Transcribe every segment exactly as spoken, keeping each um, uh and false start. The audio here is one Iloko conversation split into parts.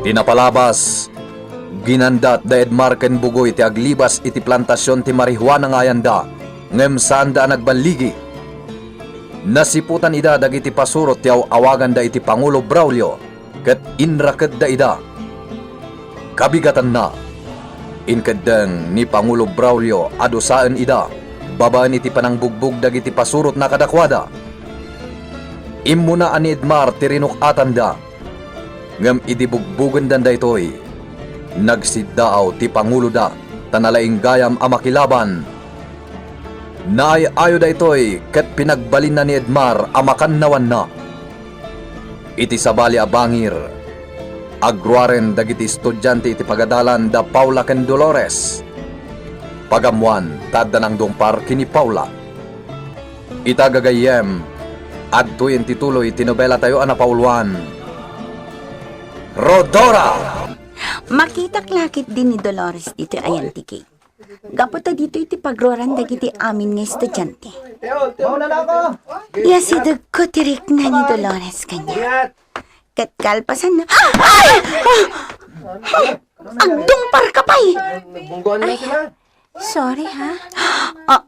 Ti napalabas, ginandat da Edmar ken Bugoy ti aglibas iti plantasion ti marihuana nga ayanda, ngem saanda a nagballigi. Nasiputan ida dagiti pasurot ti aw-awaganda iti Pangulo Braulio, ket inraketda ida. Kabigatanna, inkeddeng ni Pangulo Braulio a dusaen ida babaen iti panangbugbog dagiti pasurotna kadakuada. Immuna a ni Edmar ti rinuk-atanda, ngem idi bugbogendan daytoy, nagsiddaaw ti panguloda ta nalaing gayam a makilaban. Naay-ayo daytoy ket pinagbalinna ni Edmar a makannawanna. Iti sabali a bangir, agruaren dagiti estudiante iti pagadalan da Paula ken Dolores. Pagammoan ta adda nangdungpar ken ni Paula. Ita gagayyem, adtoyen ti tuloy ti nobelatayo a napauluan, Rhodora! Makitak la ketdi ni Dolores ditoy ayan ti cake. Gapu ta ditoy ti pagruaran dagiti amin nga estudiante. Iyasidegko ti rikna ni Dolores kaniak. Ket kalpasanna, ay! Ah! Agdungparka pay! Ay, sorry, ha? Ah,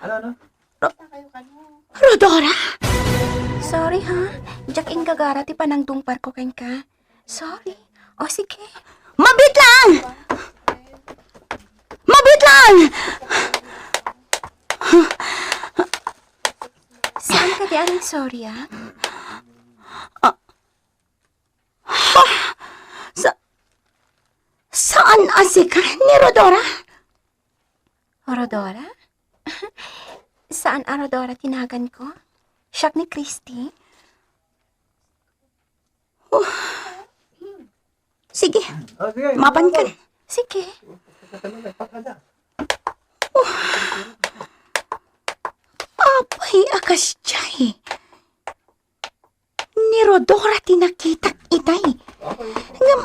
Ano, ano? Ro-, Rhodora? Sorry, ha? Diak inggagara ti panangdungparko kenka. Sorry. O, sige. Mabiit lang! Mabiit lang! Saan ka di aring sorry, ah? Ah. Ha? Sa-, saan a sika ni Rhodora? Rhodora? Saan a Rhodora ti naganko? Siak ni Christy. Oh. Sige. Ah, sige, mapan ka. Sige. Oh. Apay a kasdiay. Ni Rhodora ti nakitak itay. Ngem,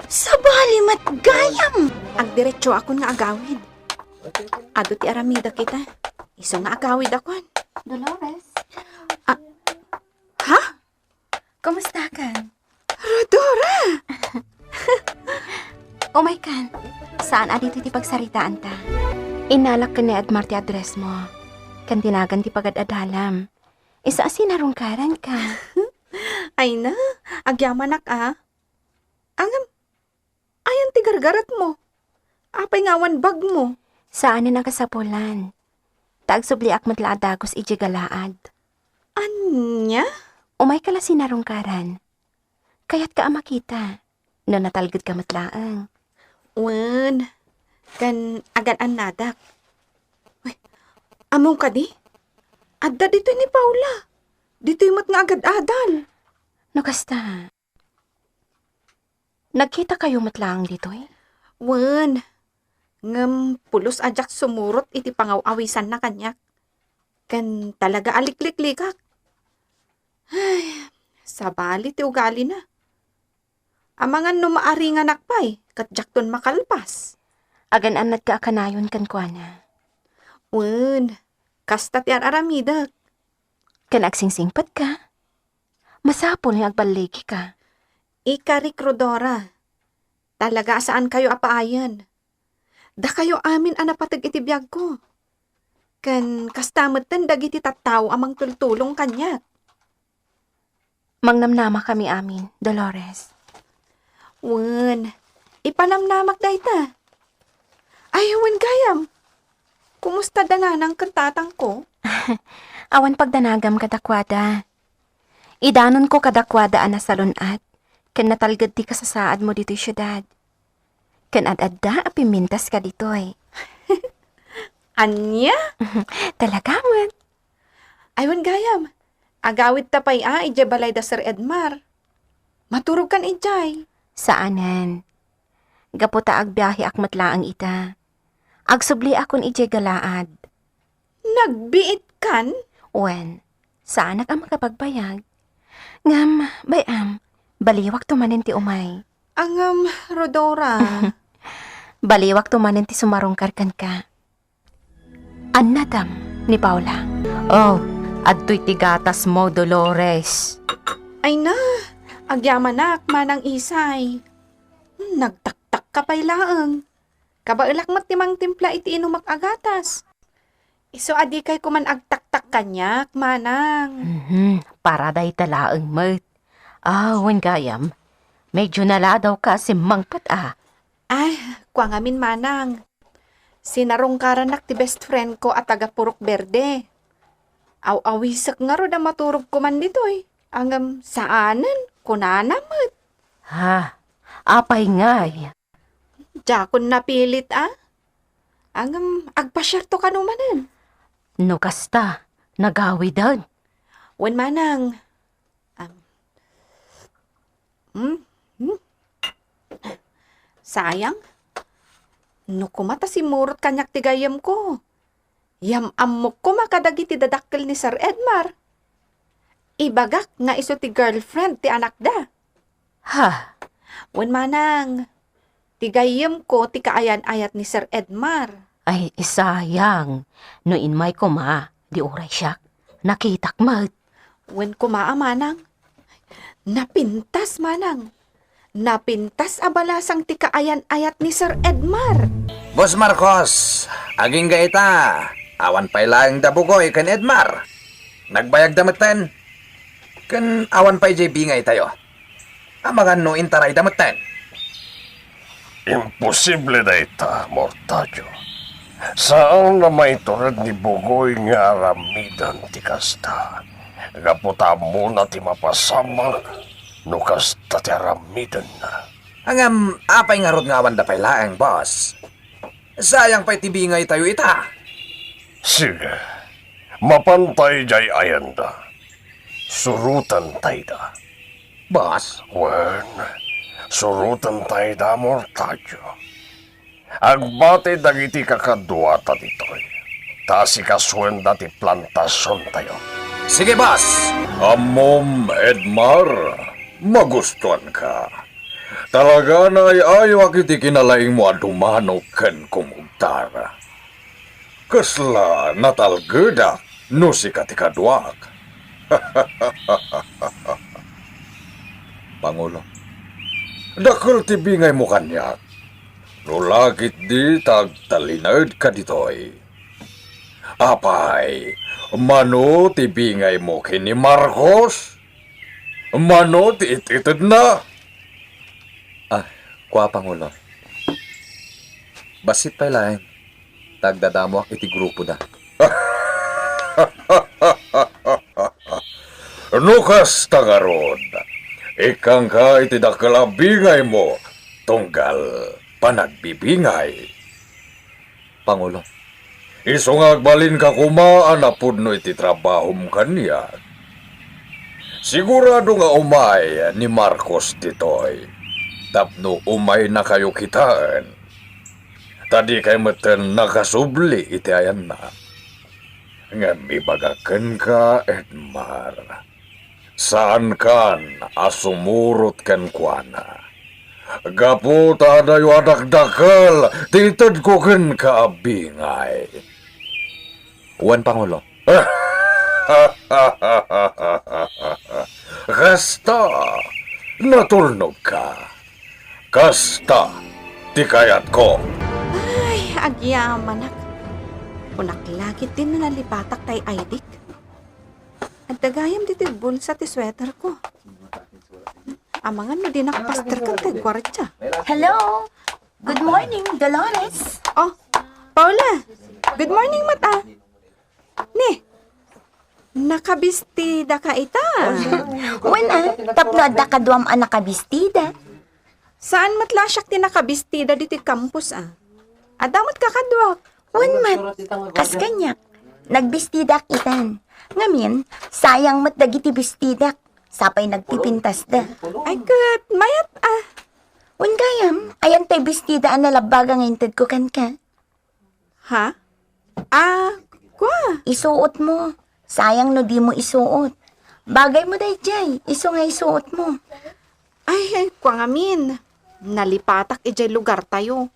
sabali met gayam. Agdiretsoakon nga agawid. Adu ti aramidek ita. Isu nga agawidakon. Dolores? Ah, ha? Kumusta kan? Rhodora! Umay kan. Saan a ditoy ti pagsaritaanta? Innalak ken ni Edmar ti address mo. Ken ti nagan ti pagad-adalam. Isu a sinarungkaranka. Ay na, agyamanak a. Ngem, ayan ti gargaretmo? Apay nga awan bagmo? Saanen a kasapulan. Ta agsubliak met la a dagus idiay Galaad. Ania? Umayka la sinarungkaran. Kayatka a makita. No natalgedka met laeng. Wen, ken agan-annadak. Uy, ammom kadi? Adda ditoy ni Paula. Ditoy met nga agad-adal. No kasta, nagkitakayo met laeng ditoy? Wen, ngem pulos a diak sumurot iti pangaw-awisanna kaniak. Ken talaga a likliklikak. Ay, sabali ti ugalina. Amangan no maaringanak pay, ket diakton makalpas. Agan-annadka a kanayon kenkuana. Wen, kasta ti ar-aramidek. Ken agsingsingpetka. Masapul nga agballigika. Ikarik, Rhodora. Talaga a saankayo a paayen. Dakayo amin a napateg iti biagko. Ken kasta metten dagiti tattao a mangtultulong kaniak. Mangnamnamakami amin, Dolores. Wen, ipanamnamak dayta. Ay, wen gayam. Kumusta da nanang ken tatangko? Awan pagdanagam kadakuada. Idanonko kadakuada a nasalun-at ken natalged ti kasasaadmo ditoy siudad. Ken ad-adda a pimmintaska ditoy. Ania? Talaga met. Ay, wen gayam, agawidta pay a idiay balay da Sir Edmar. Maturogkan idiay. Saanen. Gapu ta agbiaheak met laeng ita. Agsubliakon idiay Galaad. Nagbiitkan? Wen, saanak a makapagbayag. Ngem, bay-am, baliwakto manen ti umay. Ngem, Rhodora. Baliwakto manen ti sumarungkar kenka. Annadam ni Paula. Oh, adtoy ti gatasmo, Dolores. Ay na, Agyamanak, Manang Isay. Hmm, nagtaktakka pay laeng. Kabaelak met ti mangtimpla iti inumak a gatas. Isu a dikay koman agtaktak kaniak, Manang. Mhm, para dayta laeng met. Ah, wen gayam, medyo naladawka a simmangpet a. Ay, kua ngamin, Manang. Sinarungkaranak ti best friend ko a taga Purok Verde. Aw-awisek ngarud a maturog koman ditoy. Ngem saanen, kunana met. Ha? Apay ngay? Diakon napilit a. Ngem agpasiarto kano manen. No kasta, nagawiden. Wen, Manang. Am. Hmm? Hmm? Sayang. No koma ta simmurot kaniak ti gayyemko. Yam-ammok koma kadagiti dadakkel ni Sir Edmar. Ibagak nga isu ti girlfriend ti anakda. Ha? Wen, Manang, ti gayyemko ti kaayan-ayat ni Sir Edmar. Ay, sayang. No immay koma, di uray siak. Nakitak met. Wen koma a, Manang. Napintas, Manang. Napintas a balasang ti kaayan-ayat ni Sir Edmar. Boss Marcos, agingga ita, awan pay laeng da Bugoy ken Edmar. Nagbayagda metten. Ken awan pay jay bingaytayo. Amangan no intarayda metten. Imposible dayta, Mortadio. Saan a maitured ni Bugoy nga aramiden ti kasta. Gapu ta ammona ti mapasamak no kasta ti aramidenna. Ngem apay ngarud nga awanda pay laeng, boss? Sayang pay ti bingaytayo ita. Sige, mapantay jay ayanda. Surotentayda. Boss? Wen, surotentayda, Mortadio. Agbati dagiti kakaduata ditoy, ta asikasuenda ti plantasiontayo. Sige, boss! Ammom, Edmar, magustuanka. Talaga nga ay-ayawak iti kinalaingmo a dumano ken kumugtar. Kasla natalgedak no sika ti kaduak. Pangulo, dakkel ti bingaymo kaniak. No la ketdi ta agtalinaedka ditoy. Apay, mano ti bingaymo ken ni Marcos? Mano ti it-itedna? Ah, kua, Pangulo. Bassit pay laeng, ta agdadamoak iti grupoda. No kasta ngarud, ikkangka iti dakkel a bingaymo, tunggal panagbibingay. Pangulo. Isu nga agbalinka koma a napudno iti trabahom kaniak. Sigurado nga umay ni Marcos ditoy tapno umaynakayo kitaen. Ta dikay metten nakasubli iti ayanna. Ngem ibagak kenka, Edmar. Saankan a sumurot kenkuana. Gapu ta adayo a dakdakkel ti itedko kenka a bingay. Wen, Pangulo. Kasta, natulnogka. Kasta ti kayatko. Ay, agyamanak. Kunak la ketdin nalipatak tay I D. Adda gayam ditoy bulsa ti sweater ko. Amangan no dinak pasterken tay guardia. Hello! Good morning, Dolores! Oh, Paula! Good morning met a. Ni, nakabistida ka ita? Wen a, tapno adda kaduam a nakabistida. Saan met la siak ti nakabistida ditoy campus a? Adda met kakaduak. Wen met, kas kaniak, nagbistidak itan. Ngamin, sayang met dagiti bistidak, sapay nagpipintasda. Ay ket, mayat a. Wen gayam, ayan tay bestida a nalabbaga nga intedko kenka. Ha? Ah, kua? Isuotmo. Sayang no dimo isuot. Bagaymo daydiay, isu nga isuotmo. Ay, kua ngamin. Nalipatak idiay lugartayo.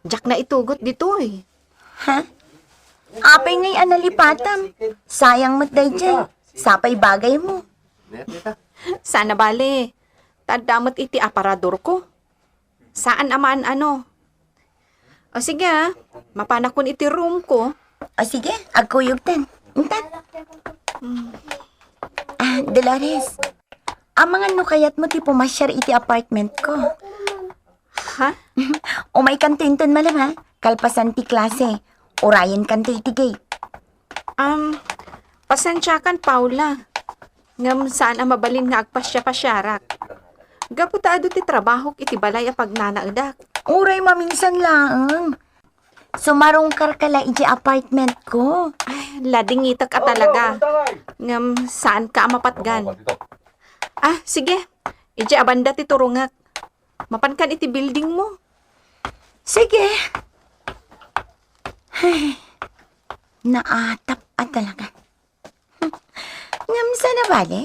Diak naitugot ditoy. Ha? Apay ngay a nalipatam? Sayang met daydiay. Sapay bagaymo. Saan a bale. adda met iti aparadorko. Saan a maan-ano. O sige, ah. Mapanakon iti roomko. O sige, agkuyogtan. Intan. Ah, Dolores. Amangan no kayatmo ti pumasiar iti apartmentko. Ha? Umaykanto inton malem, ha? Kalpasan ti klase, urayenkanto iti gate. Um, pasensiakan, Paula. Ngem saan a mabalin nga agpasiapasiarak. Gapu ta adu ti trabahok iti balay a pagnanaedak. Uray maminsan laeng. Sumarungkarka la iti apartmentko. Ay, ladingitek a talaga. Ngem saanka a mapatgan. Ah, sige. Iti abanda ti turongek. Mapankan iti buildingmo. Sige. Ay, naatap a talaga. Ngem saan a bale,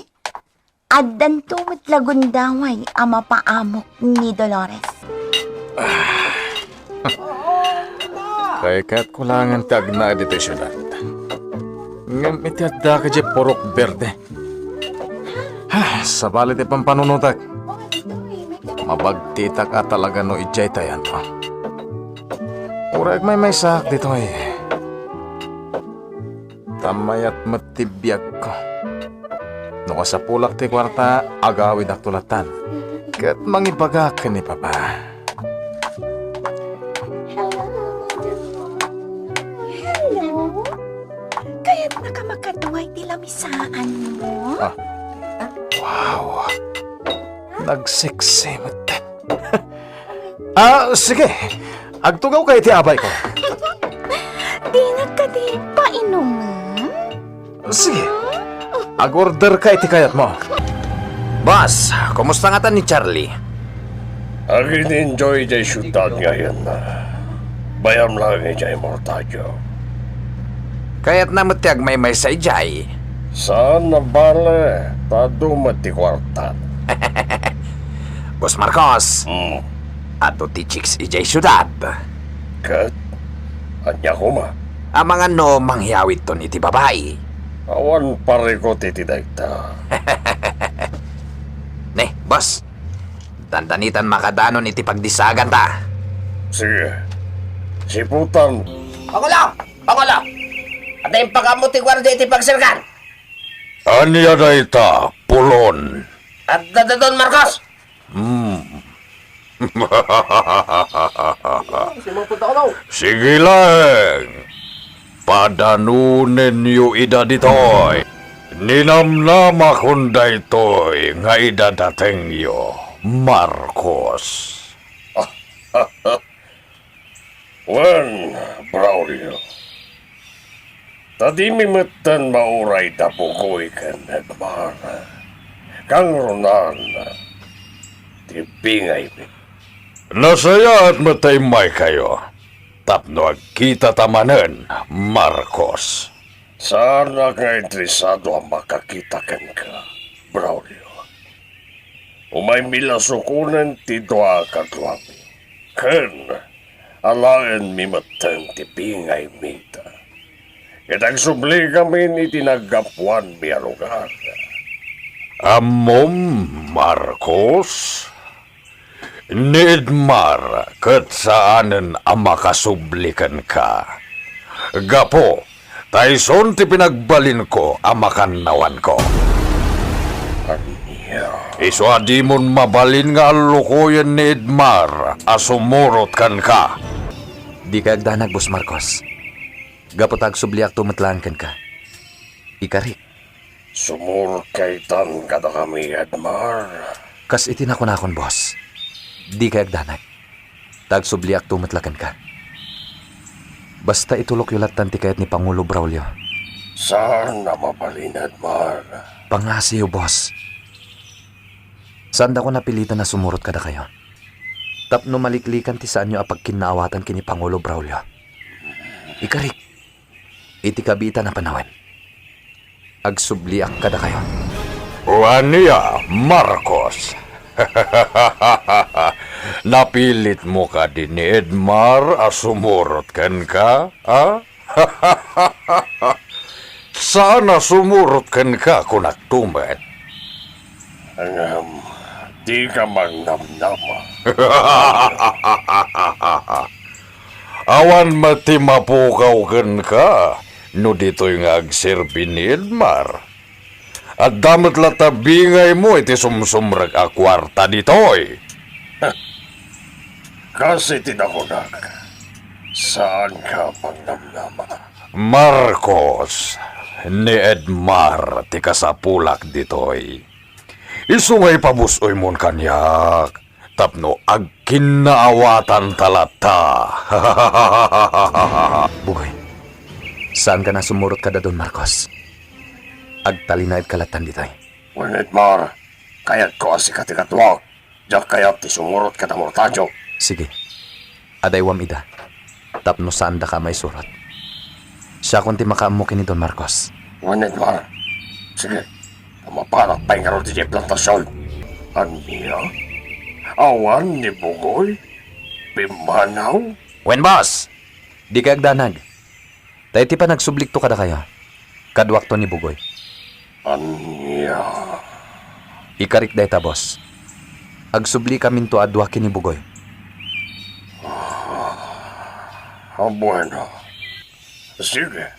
addanto met la gundaway a mapaamok ni Dolores. Kaykayatko laengen ti agnaed iti siudad. Ngem iti adda kadi purok berde. Ah, sabali ti pampanunotek. Mabagtitak a talaga no idiay tayanto. Uray agmaymaysaak ditoy. Ta mayat met ti biagko. No kasapulak ti kuarta, agawidakto lattan. Ket mangibagak ken ni Papa. Hello. Kayatnaka makadua iti lamisaanmo? Ah. Wow. Nagseksi met. Ah, sige. Agtugawka iti abayko. Dinak kadi painumen? Sige. Ag-orderka iti kayatmo. Boss, kumusta ngata ni Charlie? Agin-enjoy idiay siudad ngayen. Bayam laeng idiay Mortadio. Kayatna met ti agmaymaysa idiay. Saan a bale, ta adu met ti kuarta. Boss Marcos, Hmm. adu ti chicks idiay siudad. Ket? Ania koma? Amangan no mangyawidton iti babai. Awan parikut iti dayta. Ne, boss. Dandanitan makadanon iti pagdisaganta. Sige. Siputan. Pangulo! Pangulo! Adda impakaammo ti guardia iti pagserkan. Ania dayta, pulon? Adda da Don Marcos. Hmm. Sige laeng. Padanonenyo ida ditoy. Ninamnamakon daytoy nga idadatengyo, Marcos. Wen, Braulio. Ta dimi metten mauray da Bugoy ken Edmar. Kangrunaan ti bingaymi. Nasayaat met ta immaykayo tapno agkitata manen, Marcos. Saanak nga interesado a makakita kenka, Braulio. Umaymi la sukonen ti dua a kaduami. Ken alaenmi metten ti bingaymi ita. Ket agsubli kamin iti naggapuanmi a lugar. Ammom, Marcos, ni Edmar ket saanen a makasubli kenka. Gapu ta isun ti pinagbalinko a makannawanko. Ania? Isu a dimon mabalin nga allukoyen ni Edmar a sumurot kenka. Dika agdanag, Boss Marcos. Gapu ta agsubliakto met laeng kenka. Ikarik. Sumurot ka itan kadakami, Edmar. Kas iti nakunakon, boss. Dika agdanag. Ta agsubliakto met la kenka. Basta itulokyo lattan ti kayat ni Pangulo Braulio. Saan a mabalin, Edmar. Pangngasiyo, boss. Saandako napilitan a sumurot kadakayo. Tapno maliklikan ti saanyo a pagkinnaawatan ken ni Pangulo Braulio. Ikarik. Iti kabiitan a panawen, agsubliak kadakayo. O ania, Marcos? Napilitmo kadi ni Edmar a sumurot kenka, a? Saan a sumurot kenka, kunakto met. Ngem, Dika magnamnama. Awan met ti mapukaw kenka no ditoy nga agserbi ni Edmar. Adda met latta bingaymo iti sumsumrek a kuarta ditoy. Kas iti nakunak, saanka magnamnama. Marcos, ni Edmar ti kasapulak ditoy. Isu nga ipabus-oymon kaniak tapno agkinnaawatanta latta. Bugoy, saanka a sumurot kada Don Marcos. Agtalinaedka lattan ditoy. Wen Edmar, kayatko a sika ti katuak. Diak kayat ti sumurot kada Mortadio. Sige. Adaywam ida. Tapno saandaka a maisurot. Siakon ti makaammo ken ni Don Marcos. Wen Edmar. Sige. Mapanak pay ngarud idiay plantasion. Ania? Awan ni Bugoy? Pimmanaw? Wen, boss! Dikay agdanag. Ta iti panagsublikto kadakayo, kaduakto ni Bugoy. Ania? Ikarik dayta, boss. Agsubli kaminto a dua ken ni Bugoy. Ah, bueno. Sige.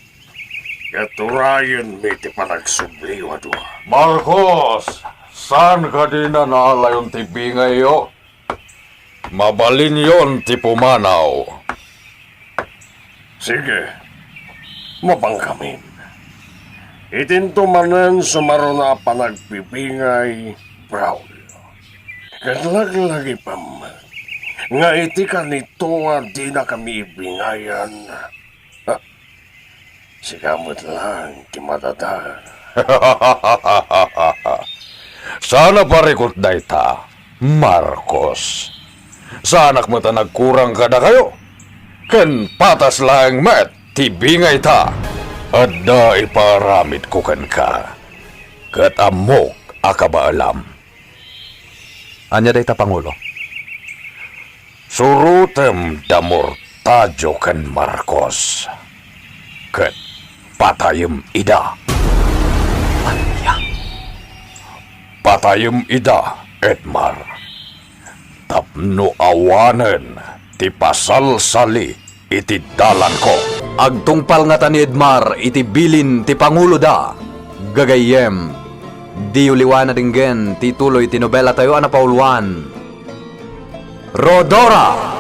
Ket urayenmi ti panagsubliyo a dua. Marcos, saan kadi a naalayon ti bingayyo? Mabalinyon ti pumanaw. Sige, mapangkamin. Itinto manen sumaruna a panagpipingay, Braulio. Ket laglagipem met nga iti kanito a dinakami ibingayan, ha, sika met laeng ti madadael. Saan a parikut dayta, Marcos. Saanak met a nagkurang kadakayo. Ken patas laeng met ti bingayta. Adda ipaaramidko kenka, ket ammok a kabaelam. Ania dayta, Pangulo? Surotem da Mortadio ken Marcos, ket patayem ida. Ania? Patayem ida, Edmar, tapno awanen ti pasalsali iti dalanko. Agtungpal ngata ni Edmar iti bilin ti panguloda. Gagayyem, diyo liwa a denggen ti ituloy ti nobelatayo a napauluan, Rhodora!